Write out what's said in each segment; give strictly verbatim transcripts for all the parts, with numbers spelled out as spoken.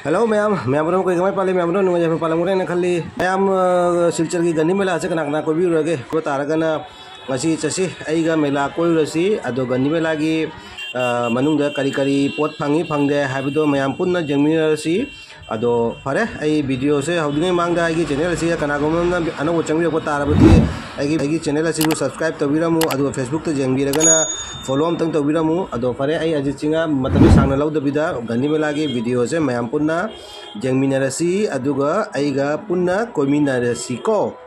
Hello ꯃꯌꯥꯝ, ꯃꯌꯥꯝ ꯄꯨꯝꯅꯃꯛ ꯀꯩ ꯀꯃꯥꯏ ꯄꯥꯜꯂꯤ? ꯃꯌꯥꯝ ꯄꯨꯝꯅꯃꯛ ꯅꯨꯡꯉꯥꯏ ꯌꯥꯏꯐꯅ ꯄꯥꯜꯂꯝꯒꯅꯤ ꯍꯥꯏꯅ ꯈꯜꯂꯤ꯫ ꯃꯌꯥꯝ, ꯑ, ꯁꯤꯜꯆꯔꯒꯤ ꯒꯥꯟꯙꯤ ꯃꯦꯂꯥꯁꯦ ꯀꯅꯥ ꯀꯅꯥ ꯀꯣꯏꯕꯤꯔꯨꯔꯒꯦ? ꯀꯣꯏꯕ ꯇꯥꯔꯒꯅ ꯉꯁꯤ ꯆꯠꯁꯤ, ꯑꯩꯒ ꯃꯦꯂꯥ ꯀꯣꯏꯔꯨꯔꯁꯤ꯫ ꯑꯗꯣ ꯒꯥꯟꯙꯤ ꯃꯦꯂꯥꯒꯤ, ꯑ, ꯃꯅꯨꯡꯗ ꯀꯔꯤ ꯀꯔꯤ ꯄꯣꯠ ꯐꯪꯉꯤ ꯐꯪꯗꯦ ꯍꯥꯏꯕꯗꯣ ꯃꯌꯥꯝ ꯄꯨꯟꯅ ꯌꯦꯡꯃꯤꯟꯅꯔꯁꯤ꯫ ꯑꯗꯣ ꯐꯔꯦ, ꯑꯩ ꯚꯤꯗꯤꯑꯣꯁꯦ ꯍꯧꯗ꯭ꯔꯤꯉꯩ ꯃꯃꯥꯡꯗ ꯑꯩꯒꯤ ꯆꯦꯅꯦꯜ ꯑꯁꯤꯗ ꯀꯅꯥꯒꯨꯝꯕ ꯑꯃꯅ ꯑꯅꯧꯕ ꯆꯪꯕꯤꯔꯛꯄ ꯇꯥꯔꯕꯗꯤ ꯑꯩꯒꯤ, ꯑꯩꯒꯤ ꯆꯦꯅꯦꯜ ꯑꯁꯤꯕꯨ subscribe ꯇꯧꯕꯤꯔꯝꯃꯨ, ꯑꯗꯨꯒ Facebook-ꯇ ꯌꯦꯡꯕꯤꯔꯒꯅ follow ꯑꯝꯇꯪ ꯇꯧꯕꯤꯔꯝꯃꯨ꯫ ꯑꯗꯣ ꯐꯔꯦ, ꯑꯩ ꯑꯖꯤꯠ ꯆꯤꯡꯉꯥ ꯃꯇꯝꯁꯦ ꯁꯥꯡꯅ ꯂꯧꯗꯕꯤꯗ ꯒꯥꯟꯙꯤ ꯃꯦꯂꯥꯒꯤ ꯚꯤꯗꯤꯑꯣꯁꯦ ꯃꯌꯥꯝ ꯄꯨꯟꯅ ꯌꯦꯡꯃꯤꯟꯅꯔꯁꯤ, ꯑꯗꯨꯒ ꯑꯩꯒ ꯄꯨꯟꯅ ꯀꯣꯏꯃꯤꯟꯅꯔꯁꯤꯀꯣ꯫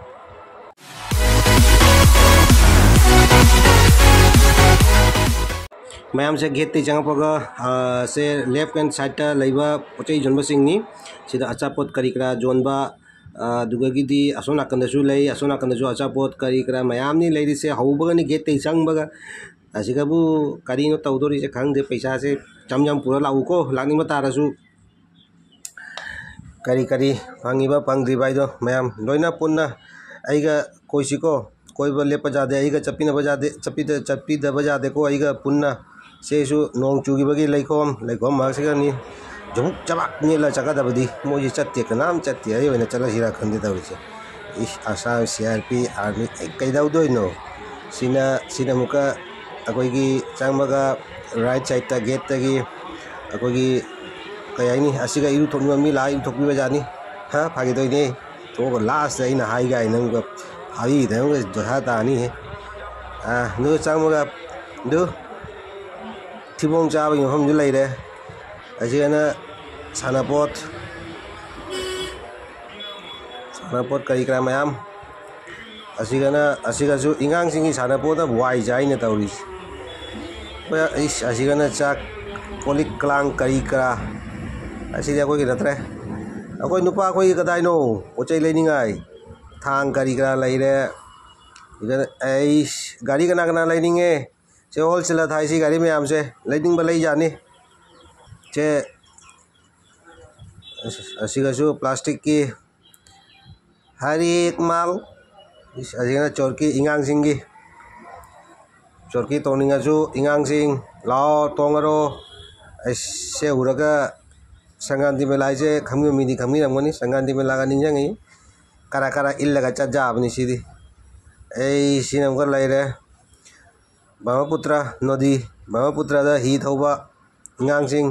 ꯃꯌꯥꯝꯁꯦ ꯒꯦꯠꯇꯩ ꯆꯪꯉꯛꯄꯒ, ꯑ, ꯁꯦ left hand side-ꯇ ꯂꯩꯕ ꯄꯣꯠ ꯆꯩ ꯌꯣꯟꯕꯁꯤꯡꯅꯤ꯫ ꯁꯤꯗ ꯑꯆꯥꯄꯣꯠ ꯀꯔꯤ ꯀꯔꯥ ꯌꯣꯟꯕ, ꯑ, ꯑꯗꯨꯗꯒꯤꯗꯤ ꯑꯁꯣꯝ ꯅꯥꯀꯟꯗꯁꯨ ꯂꯩ, ꯑꯁꯣꯝ ꯅꯥꯀꯟꯗꯁꯨ ꯑꯆꯥꯄꯣꯠ ꯀꯔꯤ ꯀꯔꯥ ꯃꯌꯥꯝꯅꯤ ꯂꯩꯔꯤꯁꯦ꯫ ꯍꯧꯕꯒꯅꯤ ꯒꯦꯠꯇꯩ ꯆꯪꯕꯒ꯫ ꯑꯁꯤꯒꯕꯨ ꯀꯔꯤꯅꯣ ꯇꯧꯗꯣꯔꯤꯁꯦ ꯈꯪꯗꯦ꯫ ꯄꯩꯁꯥꯁꯦ ꯆꯝ ꯆꯝ ꯄꯨꯔ ꯂꯥꯛꯎꯀꯣ, ꯂꯥꯛꯅꯤꯡꯕ ꯇꯥꯔꯁꯨ꯫ ꯀꯔꯤ ꯀꯔꯤ ꯐꯪꯉꯤꯕ ꯐꯪꯗ꯭ꯔꯤꯕ ꯍꯥꯏꯗꯣ ꯃꯌꯥꯝ ꯂꯣꯏꯅ ꯄꯨꯟꯅ ꯑꯩꯒ ꯀꯣꯏꯁꯤꯀꯣ꯫ ꯀꯣꯏꯕ ꯂꯦꯞꯄ ꯌꯥꯗꯦ, ꯑꯩꯒ ꯆꯠꯄꯤꯅꯕ ꯌꯥꯗꯦ, ꯆꯠꯄꯤꯗ-, ꯆꯠꯄꯤꯗꯕ ꯌꯥꯗꯦꯀꯣ꯫ ꯑꯩꯒ ꯄꯨꯟꯅ ꯁꯤꯁꯨ ꯅꯣꯡ ꯆꯨꯈꯤꯕꯒꯤ ꯂꯩꯈꯣꯝ, ꯂꯩꯈꯣꯝ ꯃꯔꯛꯁꯤꯒꯅꯤ ꯖꯨꯕꯨꯛ ꯆꯕꯥꯛ ꯅꯦꯠꯂ ꯆꯠꯀꯗꯕꯗꯤ꯫ ꯃꯣꯏꯁꯤ ꯆꯠꯇꯦ, ꯀꯅꯥꯝ ꯆꯠꯇꯦ꯫ ꯑꯩ ꯑꯣꯏꯅ ꯆꯠꯂꯁꯤꯔꯥ ꯈꯪꯗꯦ ꯇꯧꯔꯤꯁꯦ꯫ ꯏꯁ, Assam C R P army, ꯑꯩ ꯀꯩꯗꯧꯗꯣꯏꯅꯣ? ꯁꯤꯅ, ꯁꯤꯅ ꯑꯃꯨꯛꯀ ꯑꯩꯈꯣꯏꯒꯤ ꯆꯪꯕꯒ right side-ꯇ gate-ꯇꯒꯤ ꯑꯩꯈꯣꯏꯒꯤ, ꯀꯩ ꯍꯥꯏꯅꯤ, ꯑꯁꯤꯒ ꯏꯔꯨꯊꯣꯛꯅꯤꯡꯕ ꯃꯤ ꯂꯥꯛꯑ ꯏꯔꯨꯊꯣꯛꯄꯤꯕ ꯖꯥꯠꯅꯤ꯫ ꯍꯥ, ꯐꯥꯒꯤ ꯇꯧꯔꯤꯅꯦ꯫ ꯊꯣꯛꯑꯒ last ꯑꯩꯅ ꯍꯥꯏ ꯀꯥꯏꯅ ꯑꯃꯨꯛꯀ ꯐꯥꯒꯤ ꯇꯧꯔꯒ ꯗꯣꯁꯥ ꯇꯥꯅꯤꯍꯦ꯫ ꯑꯥ, ꯑꯗꯨꯒ ꯆꯪꯕꯒ ꯑꯗꯨ ꯊꯤꯕꯣꯡ ꯆꯥꯕꯒꯤ ꯃꯐꯝꯁꯨ ꯂꯩꯔꯦ꯫ ꯑꯁꯤꯒꯅ ꯁꯥꯟꯅꯄꯣꯠ, ꯁꯥꯟꯅꯄꯣꯠ ꯀꯔꯤ ꯀꯔꯥ ꯃꯌꯥꯝ꯫ ꯑꯁꯤꯒꯅ, ꯑꯁꯤꯒꯁꯨ ꯑꯉꯥꯡꯁꯤꯡꯒꯤ ꯁꯥꯟꯅꯄꯣꯠꯅ ꯋꯥꯏ ꯆꯥꯏꯅ ꯇꯧꯔꯤꯁꯦ꯫ ꯍꯣꯏ, ꯏꯁ, ꯑꯁꯤꯒꯅ ꯆꯥꯛ, ꯀꯣꯜ ꯂꯤꯛ ꯀ꯭ꯂꯥꯡ ꯀꯔꯤ ꯀꯔꯥ꯫ ꯑꯁꯤꯗꯤ ꯑꯩꯈꯣꯏꯒꯤ ꯅꯠꯇ꯭ꯔꯦ꯫ ꯑꯩꯈꯣꯏ ꯅꯨꯄꯥ ꯑꯩꯈꯣꯏꯒꯤ ꯀꯗꯥꯏꯅꯣ ꯄꯣꯠ ꯆꯩ ꯂꯩꯅꯤꯡꯉꯥꯏ? ꯊꯥꯡ ꯀꯔꯤ ꯀꯔꯥ ꯂꯩꯔꯦ꯫ ꯑꯩꯁ, ꯒꯥꯔꯤ ꯀꯅꯥ ꯀꯅꯥ ꯂꯩꯅꯤꯡꯉꯦ? ꯁꯦ, wholesale ꯊꯥꯏꯁꯤ ꯒꯥꯔꯤ ꯃꯌꯥꯝꯁꯦ꯫ ꯂꯩꯅꯤꯡꯕ ꯂꯩ ꯌꯥꯅꯤ꯫ ꯁꯦ, ꯑꯁ, ꯑꯁꯤꯒꯁꯨ plastic-ꯀꯤ ꯍꯔꯦꯛ ꯃꯥꯜ꯫ ꯏꯁ, ꯑꯁꯤꯅ ꯆꯣꯔꯀꯤ ꯑꯉꯥꯡꯁꯤꯡꯒꯤ꯫ ꯆꯣꯔꯀꯤ ꯇꯣꯡꯅꯤꯡꯉꯁꯨ ꯑꯉꯥꯡꯁꯤꯡ ꯂꯥꯛꯑꯣ ꯇꯣꯡꯉꯔꯣ꯫ ꯑꯁ, ꯁꯦ ꯎꯔꯒ ꯁꯪꯀ꯭ꯔꯥꯟꯇꯤ ꯃꯦꯂꯥ ꯍꯥꯏꯁꯦ ꯈꯪꯕꯤꯕ ꯃꯤꯗꯤ ꯈꯪꯕꯤꯔꯝꯒꯅꯤ꯫ ꯁꯪꯀ꯭ꯔꯥꯟꯇꯤ ꯃꯦꯂꯥꯒ ꯅꯤꯡꯁꯤꯡꯉꯤ꯫ ꯀꯔꯥ ꯀꯔꯥ ꯏꯜꯂꯒ ꯆꯠ ꯌꯥꯕꯅꯤ ꯁꯤꯗꯤ꯫ ꯑꯩ ꯁꯤꯅ ꯑꯃꯨꯛꯀ ꯂꯩꯔꯦ꯫ ꯕ꯭ꯔꯍ꯭ꯃꯄꯨꯇ꯭ꯔ ꯅꯣꯗꯤ, ꯕ꯭ꯔꯍ꯭ꯃꯄꯨꯇ꯭ꯔꯗ ꯍꯤ ꯊꯧꯕ ꯑꯉꯥꯡꯁꯤꯡ꯫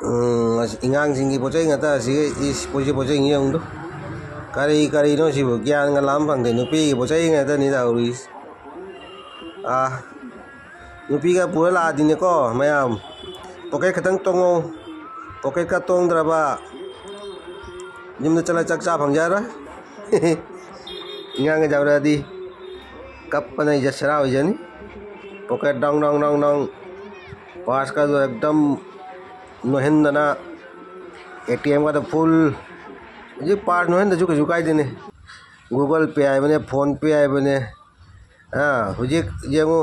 ꯎꯝ, ꯑꯁ, ꯑꯉꯥꯡꯁꯤꯡꯒꯤ ꯄꯣꯠ ꯆꯩ ꯉꯥꯛꯇ꯫ ꯑꯁꯤꯒ ꯏꯁ, ꯄꯣꯠ ꯆꯩ, ꯄꯣꯠ ꯆꯩ ꯌꯦꯡꯉꯨꯗꯣ꯫ ꯀꯔꯤ ꯀꯔꯤꯅꯣ ꯁꯤꯕꯨ? ꯒ꯭ꯌꯥꯟꯒ ꯂꯥꯝ ꯐꯪꯗꯦ꯫ ꯅꯨꯄꯤꯒꯤ ꯄꯣꯠ ꯆꯩ ꯉꯥꯛꯇꯅꯤ ꯇꯧꯔꯤꯁꯦ꯫ ꯑꯥ, ꯅꯨꯄꯤꯒ ꯄꯨꯔ ꯂꯥꯛꯑꯗꯤꯅꯦꯀꯣ ꯃꯌꯥꯝ, ꯄꯣꯀꯦꯠ ꯈꯛꯇꯪ ꯇꯣꯡꯉꯣ꯫ ꯄꯣꯀꯦꯠꯀ ꯇꯣꯡꯗ꯭ꯔꯕ ꯌꯨꯝꯗ ꯆꯠꯂ ꯆꯥꯛ ꯆꯥ ꯐꯪꯖꯔꯣꯏ꯫ ꯏꯉꯥꯡꯒ ꯌꯥꯎꯔꯛꯑꯗꯤ ꯀꯞꯄꯅ ꯑꯩꯁꯦ ꯁꯦꯔꯥ ꯑꯣꯏꯖꯅꯤ꯫ Pocket down down down down. ꯄꯥꯔꯁꯀꯗꯣ ꯑꯦꯛꯗꯝ ꯅꯣꯏꯍꯟꯗꯅ, ꯑꯦ ꯇꯤ ꯑꯦꯝꯒꯗꯣ ꯐꯨꯜ꯫ ꯍꯧꯖꯤꯛ ꯄꯥꯔꯁ ꯅꯣꯏꯍꯟꯗꯁꯨ ꯀꯩꯁꯨ ꯀꯥꯏꯗꯦꯅꯦ꯫ ꯒꯨꯒꯜ ꯄꯦ ꯍꯥꯏꯕꯅꯦ, ꯐꯣꯟ ꯄꯦ ꯍꯥꯏꯕꯅꯦ꯫ ꯑꯥ, ꯍꯧꯖꯤꯛ ꯌꯦꯡꯉꯨ,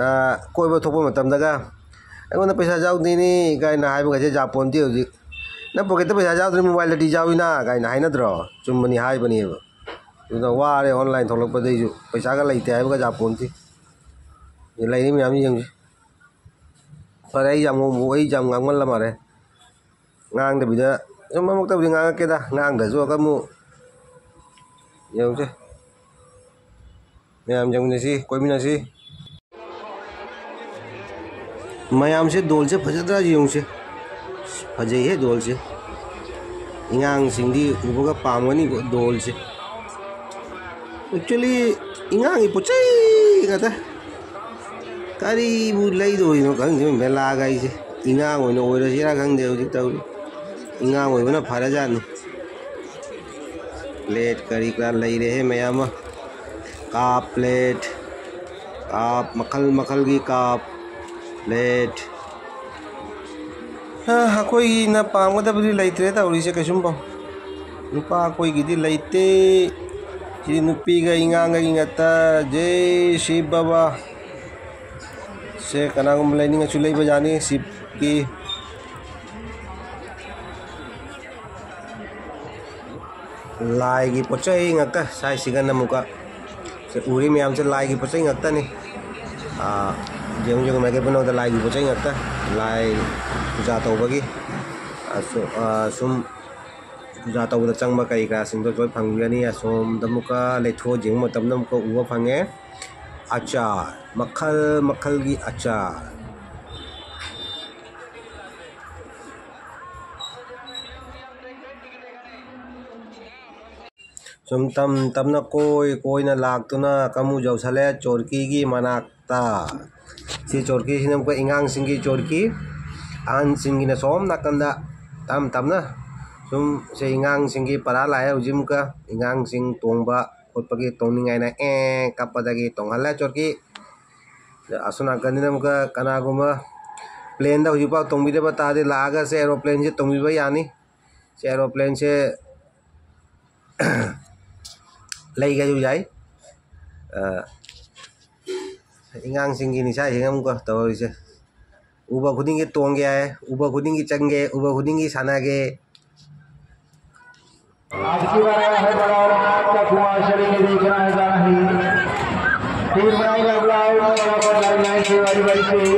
ꯑꯥ, ꯀꯣꯏꯕ ꯊꯣꯛꯄ ꯃꯇꯝꯗꯒ, "ꯑꯩꯉꯣꯟꯗ ꯄꯩꯁꯥ ꯌꯥꯎꯗꯦꯅꯦ" ꯀꯥꯏꯅ ꯍꯥꯏꯕꯒꯁꯦ ꯌꯥꯄꯣꯟꯇꯦ ꯍꯧꯖꯤꯛ꯫ "ꯅꯪ ꯄꯣꯀꯦꯠꯇ ꯄꯩꯁꯥ ꯌꯥꯎꯗ꯭ꯔꯗꯤ ꯃꯣꯕꯥꯏꯜꯗꯗꯤ ꯌꯥꯎꯏꯅ" ꯀꯥꯏꯅ ꯍꯥꯏꯅꯗ꯭ꯔꯣ? ꯆꯨꯝꯕꯅꯤ, ꯍꯥꯏꯕꯅꯦꯕ꯫ ꯑꯗꯨꯅ ꯋꯥꯔꯦ ꯑꯣꯟꯂꯥꯏꯟ ꯊꯣꯛꯂꯛꯄꯗꯩꯁꯨ, ꯄꯩꯁꯥꯒ ꯂꯩꯇꯦ ꯍꯥꯏꯕꯒ ꯌꯥꯄꯣꯟꯇꯦ꯫ ꯂꯩꯔꯤ ꯃꯌꯥꯝ ꯌꯦꯡꯁꯤ꯫ ꯐꯔꯦ, ꯑꯩ ꯌꯥꯝ ꯉꯧꯕ, ꯑꯩ ꯌꯥꯝ ꯉꯥꯡꯃꯜꯂ ꯃꯥꯜꯂꯦ꯫ ꯉꯥꯡꯗꯕꯤꯗ ꯁꯨꯝ ꯃꯔꯛ ꯃꯔꯛꯇꯕꯨꯗꯤ ꯉꯥꯡꯉꯛꯀꯦꯗ, ꯉꯥꯡꯗ꯭ꯔꯁꯨ ꯑꯃꯨꯛ ꯌꯦꯡꯉꯨꯁꯦ꯫ ꯃꯌꯥꯝ ꯌꯦꯡꯃꯤꯟꯅꯁꯤ, ꯀꯣꯏꯃꯤꯟꯅꯁꯤ꯫ ꯃꯌꯥꯝꯁꯦ ꯗꯣꯜꯁꯦ ꯐꯖꯗ꯭ꯔꯥ ꯌꯦꯡꯉꯨꯁꯦ꯫ ꯐꯖꯩꯍꯦ ꯗꯣꯜꯁꯦ꯫ ꯑꯉꯥꯡꯁꯤꯡꯗꯤ ꯎꯕꯒ ꯄꯥꯝꯒꯅꯤꯀꯣ ꯗꯣꯜꯁꯦ꯫ Actually, ꯑꯉꯥꯡꯒꯤ ꯄꯣꯠ ꯆꯩ ꯉꯥꯛꯇ꯫ ꯀꯔꯤꯕꯨ ꯂꯩꯗꯣꯏꯅꯣ ꯈꯪꯗꯦ ꯃꯦꯂꯥꯒ ꯑꯩꯁꯦ꯫ ꯑꯉꯥꯡ ꯑꯣꯏꯅ ꯑꯣꯏꯔꯁꯤꯔꯥ ꯈꯪꯗꯦ ꯍꯧꯖꯤꯛ ꯇꯧꯔꯤ꯫ ꯑꯉꯥꯡ ꯑꯣꯏꯕꯅ ꯐꯔꯖꯥꯠꯅꯤ꯫ ꯄ꯭ꯂꯦꯠ ꯀꯔꯤ ꯀꯔꯥ ꯂꯩꯔꯦꯍꯦ ꯃꯌꯥꯝ ꯑꯃ꯫ ꯀꯞ ꯄ꯭ꯂꯦꯠ, ꯀꯞ ꯃꯈꯜ ꯃꯈꯜꯒꯤ ꯀꯞ ꯄ꯭ꯂꯦꯠ꯫ ꯍꯥ, ꯑꯩꯈꯣꯏꯒꯤꯅ ꯄꯥꯝꯒꯗꯕꯗꯤ ꯂꯩꯇ꯭ꯔꯦ ꯇꯧꯔꯤꯁꯦ ꯀꯩꯁꯨꯝꯐꯥꯎ꯫ ꯅꯨꯄꯥ ꯑꯩꯈꯣꯏꯒꯤꯗꯤ ꯂꯩꯇꯦ꯫ ꯁꯤꯗꯤ ꯅꯨꯄꯤꯒ ꯏꯉꯥꯡꯒꯒꯤ ꯉꯥꯛꯇ꯫ ꯖꯩ ꯁꯤꯕ ꯕꯕꯥ꯫ ꯁꯦ ꯀꯅꯥꯒꯨꯝꯕ ꯂꯩꯅꯤꯡꯉꯁꯨ ꯂꯩꯕ ꯌꯥꯅꯤ ꯁꯤꯞꯀꯤ꯫ ꯂꯥꯏꯒꯤ ꯄꯣꯠ ꯆꯩ ꯉꯥꯛꯇ ꯁ꯭ꯋꯥꯏꯁꯤꯒꯅ ꯑꯃꯨꯛꯀ꯫ ꯁꯦ ꯎꯔꯤ ꯃꯌꯥꯝꯁꯦ ꯂꯥꯏꯒꯤ ꯄꯣꯠ ꯆꯩ ꯉꯥꯛꯇꯅꯤ꯫ ꯑꯥ, ꯌꯦꯡꯉꯨ, ꯌꯦꯡꯉꯨ, ꯃꯥꯏꯀꯩ ꯄꯨꯝꯅꯃꯛꯇ ꯂꯥꯏꯒꯤ ꯄꯣꯠ ꯆꯩ ꯉꯥꯛꯇ, ꯂꯥꯏ ꯄꯨꯖꯥ ꯇꯧꯕꯒꯤ꯫ ꯑꯁꯨ-, ꯑ, ꯁꯨꯝ ꯄꯨꯖꯥ ꯇꯧꯕꯗ ꯆꯪꯕ ꯀꯔꯤ ꯀꯔꯥꯁꯤꯡꯗꯣ ꯂꯣꯏ ꯐꯪꯕꯤꯒꯅꯤ꯫ ꯑꯁꯣꯝꯗ ꯑꯃꯨꯛꯀ ꯂꯩꯊꯣꯛꯑ ꯌꯦꯡꯕ ꯃꯇꯝꯗ ꯑꯃꯨꯛꯀ ꯎꯕ ꯐꯪꯉꯦ, ꯑꯆꯥꯔ, ꯃꯈꯜ ꯃꯈꯜꯒꯤ ꯑꯆꯥꯔ꯫ ꯁꯨꯝ ꯇꯝ ꯇꯝꯅ ꯀꯣꯏ ꯀꯣꯏꯅ ꯂꯥꯛꯇꯨꯅ ꯀꯃꯨ ꯌꯧꯁꯜꯂꯦ ꯆꯣꯔꯀꯤꯒꯤ ꯃꯅꯥꯛꯇ꯫ ꯁꯤ ꯆꯣꯔꯀꯤꯁꯤꯅ ꯑꯃꯨꯛꯀ ꯏꯉꯥꯡꯁꯤꯡꯒꯤ ꯆꯣꯔꯀꯤ, ꯑꯍꯟꯁꯤꯡꯒꯤꯅ ꯁꯣꯝ ꯅꯥꯀꯟꯗ ꯇꯝ ꯇꯝꯅ ꯁꯨꯝ ꯁꯤ ꯏꯉꯥꯡꯁꯤꯡꯒꯤ ꯄꯔꯥ ꯂꯥꯛꯑꯦ ꯍꯧꯖꯤꯛ ꯑꯃꯨꯛꯀ꯫ ꯏꯉꯥꯡꯁꯤꯡ ꯇꯣꯡꯕ ꯈꯣꯠꯄꯒꯤ ꯇꯣꯡꯅꯤꯡꯉꯥꯏꯅ ꯑꯦ ꯀꯞꯄꯗꯒꯤ ꯇꯣꯡꯍꯜꯂꯦ ꯆꯣꯔꯀꯤ꯫ ꯑꯁꯣꯝ ꯅꯥꯀꯟꯗꯅ ꯑꯃꯨꯛꯀ ꯀꯅꯥꯒꯨꯝꯕ ꯄ꯭ꯂꯦꯟꯗ ꯍꯧꯖꯤꯛꯐꯥꯎ ꯇꯣꯡꯕꯤꯗꯕ ꯇꯥꯔꯗꯤ ꯂꯥꯛꯑꯒ ꯁꯤ ꯑꯦꯔꯣꯄ꯭ꯂꯦꯟꯁꯦ ꯇꯣꯡꯕꯤꯕ ꯌꯥꯅꯤ꯫ ꯁꯤ ꯑꯦꯔꯣꯄ꯭ꯂꯦꯟꯁꯦ ꯂꯩꯒꯦꯁꯨ ꯌꯥꯏ꯫ ꯑ, ꯑꯉꯥꯡꯁꯤꯡꯒꯤ ꯅꯤꯁꯥꯁꯤꯡ ꯑꯃꯨꯛꯀ ꯇꯧꯔꯤꯁꯦ꯫ ꯎꯕ ꯈꯨꯗꯤꯡꯒꯤ ꯇꯣꯡꯒꯦ ꯍꯥꯏ, ꯎꯕ ꯈꯨꯗꯤꯡꯒꯤ ꯆꯪꯒꯦ, ꯎꯕ ꯈꯨꯗꯤꯡꯒꯤ ꯁꯥꯟꯅꯒꯦ꯫ आज की बार आया है बड़ा कुमार शरीर में देखना है जाना है। तीन बनाएगा बुलाओ, बड़ा बड़ा लाइन लाइन से बारी बारी से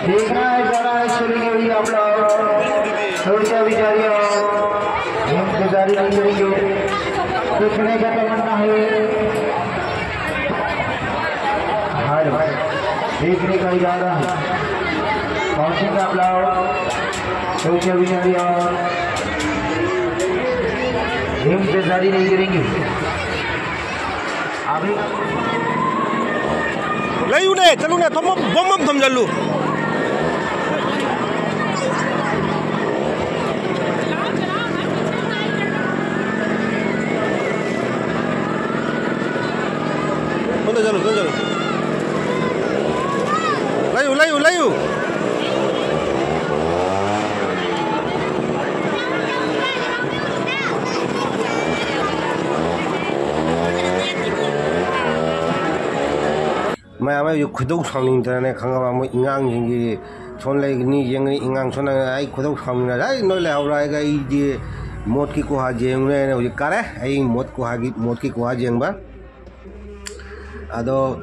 देखना है जाना है शरीर में भी आप लोग। थोड़ी सा विचारिए, हम इंतजारी नहीं करेंगे। देखने का तमन्ना है। हेलो, देखने का इरादा है। पहुंचेंगे आप लोग। थोड़ी सा विचारिए और हम इंतजारी नहीं करेंगे। अभी ꯂꯩꯌꯨꯅꯦ, ꯆꯠꯂꯨꯅꯦ, ꯊꯝꯃꯣ, ꯕꯝ ꯕꯝ ꯊꯝꯖꯜꯂꯨ꯫ ꯁꯣꯝꯗ ꯆꯠꯂꯨ, ꯁꯣꯝꯗ ꯆꯠꯂꯨ꯫ ꯂꯩꯌꯨ, ꯂꯩꯌꯨ, ꯂꯩꯌꯨ꯫ ꯃꯌꯥꯝ ꯑꯩꯁꯨ ꯈꯣꯏꯗꯧ ꯁꯥꯎꯅꯤꯡꯗꯅꯅꯦ, ꯈꯪꯉꯕ? ꯃꯣꯏ ꯏꯉꯥꯡꯁꯤꯡꯒꯤ ꯁꯣꯝ ꯂꯩꯒꯅꯤ, ꯌꯦꯡꯒꯅꯤ, ꯏꯉꯥꯡ ꯁꯣꯝꯗ ꯑꯩ ꯈꯣꯏꯗꯧ ꯁꯥꯎꯅꯤꯡꯗꯅ, "ꯍꯩ, ꯅꯣꯏ ꯂꯩꯍꯧꯔꯣ" ꯍꯥꯏꯔꯒ ꯑꯩꯗꯤ ꯃꯣꯠꯀꯤ ꯀꯨꯍꯥ ꯌꯦꯡꯉꯨꯔꯦꯅ ꯍꯧꯖꯤꯛ ꯀꯥꯔꯦ꯫ ꯑꯩ ꯃꯣꯠ ꯀꯨꯍꯥꯒꯤ, ꯃꯣꯠꯀꯤ ꯀꯨꯍꯥ ꯌꯦꯡꯕ꯫ ꯑꯗꯣ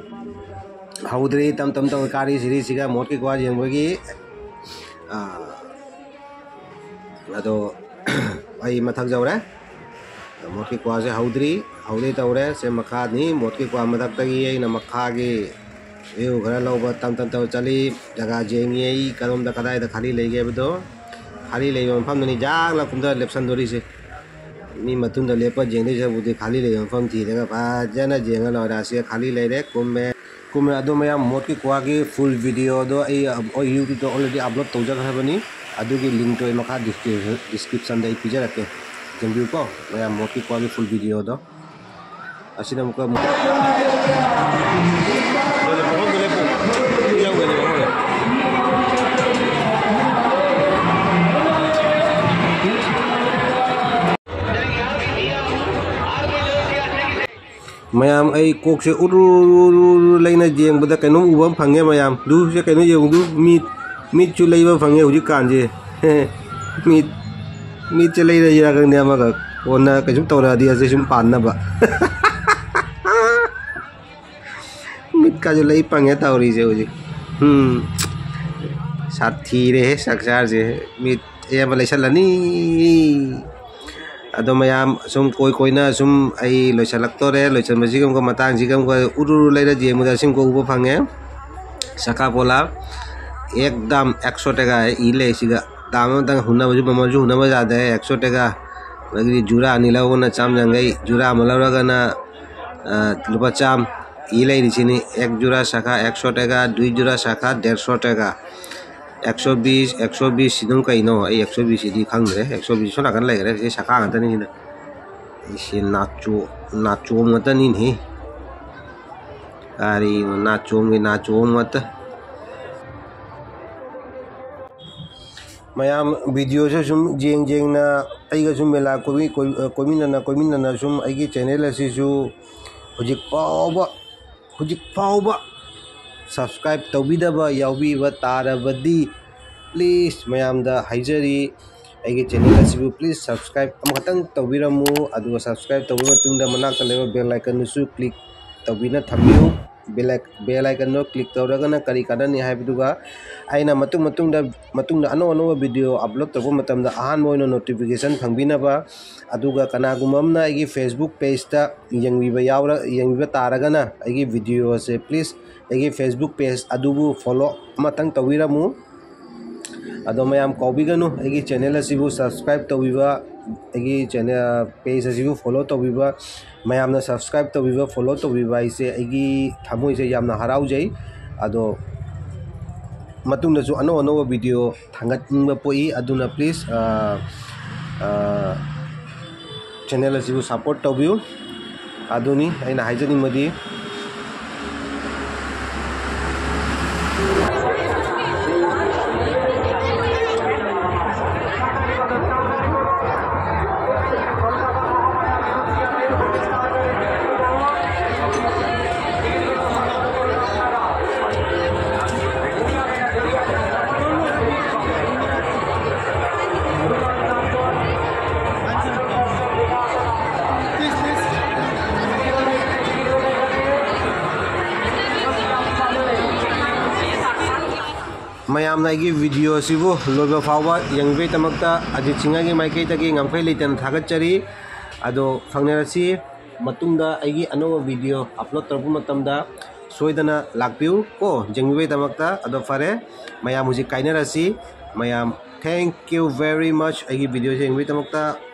ꯍꯧꯗ꯭ꯔꯤ, ꯇꯝ ꯇꯝ ꯇꯧ ꯀꯥꯔꯤ ꯁꯤꯔꯤꯁꯤꯒ ꯃꯣꯠꯀꯤ ꯀ꯭ꯋꯥ ꯌꯦꯡꯕꯒꯤ꯫ ꯑꯥ, ꯑꯗꯣ ꯑꯩ ꯃꯊꯛ ꯌꯧꯔꯦ꯫ ꯃꯣꯠꯀꯤ ꯀ꯭ꯋꯥꯁꯦ ꯍꯧꯗ꯭ꯔꯤ, ꯍꯧꯗ꯭ꯔꯤ ꯇꯧꯔꯦ꯫ ꯁꯦ ꯃꯈꯥꯅꯤ, ꯃꯣꯠꯀꯤ ꯀ꯭ꯋꯥ ꯃꯊꯛꯇꯒꯤ ꯑꯩꯅ ꯃꯈꯥꯒꯤ view ꯈꯔ ꯂꯧꯕ ꯇꯝ ꯇꯝ ꯇꯧꯔ ꯆꯠꯂꯤ꯫ ꯖꯒꯥ ꯌꯦꯡꯉꯤ ꯑꯩ ꯀꯔꯣꯝꯗ ꯀꯗꯥꯏꯗ ꯈꯥꯂꯤ ꯂꯩꯒꯦ ꯍꯥꯏꯕꯗꯣ꯫ ꯈꯥꯂꯤ ꯂꯩꯕ ꯃꯐꯝꯗꯅꯤ ꯖꯥꯡꯂ ꯀꯨꯝꯊꯔ ꯂꯦꯞꯁꯟꯗꯣꯔꯤꯁꯦ꯫ ꯃꯤ ꯃꯇꯨꯡꯗ ꯂꯦꯞꯄ ꯌꯦꯡꯗꯣꯏ ꯁꯔꯨꯛꯄꯨꯗꯤ ꯈꯥꯂꯤ ꯂꯩꯕ ꯃꯐꯝ ꯊꯤꯔꯒ ꯐꯖꯅ ꯌꯦꯡꯉ ꯂꯣꯏꯔꯦ꯫ ꯑꯁꯤꯗ ꯈꯥꯂꯤ ꯂꯩꯔꯦ, ꯀꯨꯝꯃꯦ꯫ ꯀꯨꯝꯃꯦ꯫ ꯑꯗꯣ ꯃꯌꯥꯝ, ꯃꯣꯠꯀꯤ ꯀ꯭ꯋꯥꯒꯤ full videoꯗꯣ ꯑꯩ, ꯑꯩ YouTubeꯇ already upload ꯇꯧꯖꯈ꯭ꯔꯕꯅꯤ꯫ ꯑꯗꯨꯒꯤ linkꯇꯣ ꯑꯩ ꯃꯈꯥ description, descriptionꯗ ꯑꯩ ꯄꯤꯖꯔꯛꯀꯦ꯫ ꯌꯦꯡꯕꯤꯌꯨꯀꯣ ꯃꯌꯥꯝ, ꯃꯣꯠꯀꯤ ꯀ꯭ꯋꯥꯒꯤ full videoꯗꯣ꯫ ꯑꯁꯤꯅ ꯑꯃꯨꯛꯀ ꯑꯃꯨꯛ ꯃꯌꯥꯝ, ꯑꯩ ꯀꯣꯛꯁꯦ ꯎꯔꯨ ꯎꯔꯨ ꯎꯔꯨ ꯎꯔꯨ ꯂꯩꯅ ꯌꯦꯡꯕꯗ ꯀꯩꯅꯣꯝ ꯎꯕ ꯑꯃ ꯐꯪꯉꯦ ꯃꯌꯥꯝ꯫ ꯗꯨ, ꯁꯦ ꯀꯩꯅꯣ ꯌꯦꯡꯉꯨ, ꯗꯨ, ꯃꯤꯠ, ꯃꯤꯠꯁꯨ ꯂꯩꯕ ꯐꯪꯉꯦ ꯍꯧꯖꯤꯛꯀꯥꯟꯁꯦ꯫ ꯃꯤꯠ, ꯃꯤꯠꯁꯦ ꯂꯩꯔꯁꯤꯔꯥ ꯈꯪꯗꯦ ꯑꯃꯒ꯫ ꯀꯣꯟꯅ ꯀꯩꯁꯨꯝ ꯇꯧꯔꯛꯑꯗꯤ ꯑꯁꯤ ꯁꯨꯝ ꯄꯥꯟꯅꯕ꯫ ꯃꯤꯠꯀꯥꯁꯨ ꯂꯩ ꯐꯪꯉꯦ ꯇꯧꯔꯤꯁꯦ ꯍꯧꯖꯤꯛ꯫ ꯎꯝ, ꯁꯥꯊꯤꯔꯦꯍꯦ ꯁꯛꯁꯥꯔꯁꯦ꯫ ꯃꯤꯠ ꯑꯌꯥꯝꯕ ꯂꯩꯁꯜꯂꯅꯤ꯫ ꯑꯗꯣ ꯃꯌꯥꯝ ꯁꯨꯝ ꯀꯣꯏ ꯀꯣꯏꯅ ꯁꯨꯝ ꯑꯩ ꯂꯣꯏꯁꯤꯜꯂꯛꯇꯣꯔꯦ꯫ ꯂꯣꯏꯁꯤꯟꯕꯁꯤꯒ ꯑꯃꯨꯛꯀ ꯃꯇꯥꯡꯁꯤꯒ ꯑꯃꯨꯛꯀ ꯎꯔꯨ ꯎꯔꯨ ꯂꯩꯔ ꯌꯦꯡꯕꯗ ꯑꯁꯤꯃꯨꯛ ꯎꯕ ꯐꯪꯉꯦ꯫ ꯁꯀꯥ ꯄꯣꯂꯥ ꯑꯦꯛ ꯗꯥꯝ ꯑꯦꯛꯁꯣ ꯇꯦꯒꯥ ꯏ ꯂꯩ ꯁꯤꯒ꯫ ꯗꯥꯝ ꯑꯃꯇꯪ ꯍꯨꯟꯅꯕꯁꯨ ꯃꯃꯜꯁꯨ ꯍꯨꯟꯅꯕ ꯌꯥꯗꯦ꯫ ꯑꯦꯛꯁꯣ ꯇꯦꯒꯥ꯫ ꯑꯗꯒꯤꯗꯤ ꯖꯨꯔꯥ ꯑꯅꯤ ꯂꯧꯕꯅ ꯆꯥꯝ ꯌꯥꯡꯈꯩ꯫ ꯖꯨꯔꯥ ꯑꯃ ꯂꯧꯔꯒꯅ, ꯑ, ꯂꯨꯄꯥ ꯆꯥꯝ꯫ ꯏ ꯂꯩꯔꯤꯁꯤꯅꯤ꯫ ꯑꯦꯛ ꯖꯨꯔꯥ ꯁꯀꯥ ꯑꯦꯛꯁꯣ ꯇꯦꯒꯥ, ꯗꯨꯏ ꯖꯨꯔꯥ ꯁꯀꯥ ꯗꯦꯔꯁꯣ ꯇꯦꯒꯥ꯫ ꯑꯦꯛꯁꯣ ꯕꯤꯁ, ꯑꯦꯛꯁꯣ ꯕꯤꯁ ꯁꯤ ꯑꯗꯨꯝ ꯀꯩꯅꯣ? ꯑꯩ ꯑꯦꯛꯁꯣ ꯕꯤꯁ ꯁꯤꯗꯤ ꯈꯪꯗ꯭ꯔꯦ꯫ ꯑꯦꯛꯁꯣ ꯕꯤꯁ ꯁꯣꯝ ꯅꯥꯀꯟ ꯂꯩꯈ꯭ꯔꯦ꯫ ꯁꯤ ꯁꯀꯥ ꯉꯥꯛꯇꯅꯤ ꯁꯤꯅ꯫ ꯑꯩꯁꯦ ꯅꯥꯆꯣ-, ꯅꯥꯆꯣꯝ ꯉꯥꯛꯇꯅꯤꯅꯦꯍꯦ꯫ ꯀꯔꯤꯅꯣ ꯅꯥꯆꯣꯝꯒꯤ ꯅꯥꯆꯣꯝ ꯉꯥꯛꯇ꯫ ꯃꯌꯥꯝ videoꯁꯦ ꯁꯨꯝ ꯌꯦꯡ ꯌꯦꯡꯅ ꯑꯩꯒ ꯁꯨꯝ ꯃꯦꯂꯥ ꯀꯣꯏꯃꯤ-, ꯀꯣꯏ-, ꯀꯣꯏꯃꯤꯟꯅꯅ ꯀꯣꯏꯃꯤꯟꯅꯅ ꯁꯨꯝ ꯑꯩꯒꯤ channel ꯑꯁꯤꯁꯨ ꯍꯧꯖꯤꯛ ꯐꯥꯎꯕ, ꯍꯧꯖꯤꯛ ꯐꯥꯎꯕ subscribe ꯇꯧꯕꯤꯗꯕ ꯌꯥꯎꯕꯤꯕ ꯇꯥꯔꯕꯗꯤ please ꯃꯌꯥꯝꯗ ꯍꯥꯏꯖꯔꯤ, ꯑꯩꯒꯤ channel ꯑꯁꯤꯕꯨ please subscribe ꯑꯃꯈꯛꯇꯪ ꯇꯧꯕꯤꯔꯝꯃꯨ꯫ ꯑꯗꯨꯒ subscribe ꯇꯧꯕ ꯃꯇꯨꯡꯗ ꯃꯅꯥꯛꯇ ꯂꯩꯕ bell iconꯗꯨꯁꯨ click ꯇꯧꯕꯤꯅ ꯊꯝꯕꯤꯌꯨ꯫ bell icon ꯗꯣ click ꯇꯧꯔꯒꯅ ꯀꯔꯤ ꯀꯥꯟꯅꯅꯤ ꯍꯥꯏꯕꯗꯨꯒ, ꯑꯩꯅ ꯃꯇꯨꯡ ꯃꯇꯨꯡꯗ ꯃꯇꯨꯡꯗ ꯑꯅꯧ ꯑꯅꯧꯕ video upload ꯇꯧꯕ ꯃꯇꯝꯗ ꯑꯍꯥꯟꯕ ꯑꯣꯏꯅ notification ꯐꯪꯕꯤꯅꯕ꯫ ꯑꯗꯨꯒ ꯀꯅꯥꯒꯨꯝꯕ ꯑꯃꯅ ꯑꯩꯒꯤ Facebook page ꯇ ꯌꯦꯡꯕꯤꯕ ꯌꯥꯎꯔ ꯌꯦꯡꯕꯤꯕ ꯇꯥꯔꯒꯅ, ꯑꯩꯒꯤ video ꯑꯁꯦ please ꯑꯩꯒꯤ Facebook page ꯑꯗꯨꯕꯨ follow ꯑꯃꯇꯪ ꯇꯧꯕꯤꯔꯝꯃꯨ꯫ ꯑꯗꯣ ꯃꯌꯥꯝ ꯀꯥꯎꯕꯤꯒꯅꯨ, ꯑꯩꯒꯤ channel ꯑꯁꯤꯕꯨ subscribe ꯇꯧꯕꯤꯕ, ꯑꯩꯒꯤ channel page ꯑꯁꯤꯕꯨ follow ꯇꯧꯕꯤꯕ꯫ ꯃꯌꯥꯝꯅ subscribe ꯇꯧꯕꯤꯕ, follow ꯇꯧꯕꯤꯕ ꯍꯥꯏꯁꯦ ꯑꯩꯒꯤ ꯊꯃꯣꯏꯁꯦ ꯌꯥꯝꯅ ꯍꯔꯥꯎꯖꯩ꯫ ꯑꯗꯣ ꯃꯇꯨꯡꯗꯁꯨ ꯑꯅꯧ ꯑꯅꯧꯕ video ꯊꯥꯡꯒꯠꯅꯤꯡꯕ ꯄꯣꯛꯏ꯫ ꯑꯗꯨꯅ please, ꯑ, ꯑ, channel ꯑꯁꯤꯕꯨ support ꯇꯧꯕꯤꯌꯨ꯫ ꯑꯗꯨꯅꯤ ꯑꯩꯅ ꯍꯥꯏꯖꯅꯤꯡꯕꯗꯤ꯫ ꯃꯌꯥꯝꯅ ꯑꯩꯒꯤ video ꯑꯁꯤꯕꯨ ꯂꯣꯏꯕ ꯐꯥꯎꯕ ꯌꯦꯡꯕꯤꯕꯒꯤꯗꯃꯛꯇ ꯑꯖꯤꯠ ꯁꯤꯡꯍꯒꯤ ꯃꯥꯏꯀꯩꯗꯒꯤ ꯉꯝꯈꯩ ꯂꯩꯇꯅ ꯊꯥꯒꯠꯆꯔꯤ꯫ ꯑꯗꯣ ꯐꯪꯅꯔꯁꯤ ꯃꯇꯨꯡꯗ ꯑꯩꯒꯤ ꯑꯅꯧꯕ video upload ꯇꯧꯔꯛꯄ ꯃꯇꯝꯗ꯫ ꯁꯣꯏꯗꯅ ꯂꯥꯛꯄꯤꯌꯨ ꯀꯣ, ꯌꯦꯡꯕꯤꯕꯒꯤꯗꯃꯛꯇ꯫ ꯑꯗꯣ ꯐꯔꯦ, ꯃꯌꯥꯝ ꯍꯧꯖꯤꯛ ꯀꯥꯏꯅꯔꯁꯤ꯫ ꯃꯌꯥꯝ, thank you very much ꯑꯩꯒꯤ video ꯁꯦ ꯌꯦꯡꯕꯤꯕꯒꯤꯗꯃꯛꯇ꯫